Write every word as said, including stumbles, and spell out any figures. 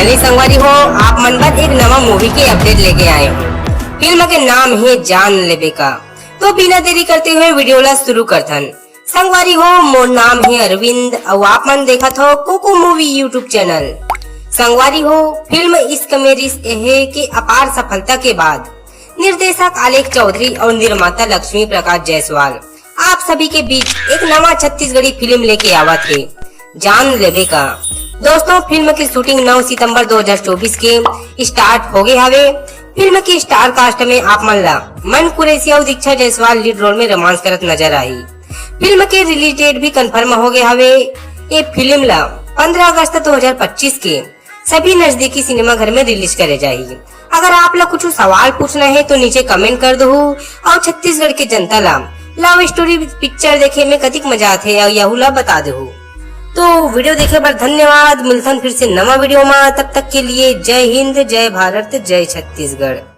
अरे संगवारी हो, आप मन बर एक नवा मूवी के अपडेट लेके आए हूँ। फिल्म के नाम है जान लेबे का। तो बिना देरी करते हुए वीडियो ला शुरू करथन। संगवारी हो, मोर नाम है अरविंद और आप मन देखत हो कोको मूवी यूट्यूब चैनल। संगवारी हो, फिल्म इश्क में रिश्क है के अपार सफलता के बाद निर्देशक आलेख चौधरी और निर्माता लक्ष्मी प्रकाश जायसवाल आप सभी के बीच एक नवा छत्तीसगढ़ी फिल्म लेके आवत है, जान लेबे का। दोस्तों, फिल्म की शूटिंग नौ सितंबर दो हज़ार चौबीस के स्टार्ट हो गए हवे। फिल्म के स्टार कास्ट में आप मन ला मन कुरैशी और दीक्षा जायसवाल लीड रोल में रोमांस करत नजर आई। फिल्म के रिलीज डेट भी कंफर्म हो गए हवे। ये फिल्म ला पन्द्रह अगस्त दो हज़ार पच्चीस के सभी नजदीकी सिनेमा घर में रिलीज करे जाही। अगर आप ला कुछ सवाल पूछना है तो नीचे कमेंट कर दहू और छत्तीसगढ़ के जनता ला लव स्टोरी पिक्चर देखे में कतिक मजा आथे या यहू ला बता दहू। तो वीडियो देखे बर धन्यवाद। मिलथन फिर से नवा वीडियो में, तब तक के लिए जय हिंद, जय भारत, जय छत्तीसगढ़।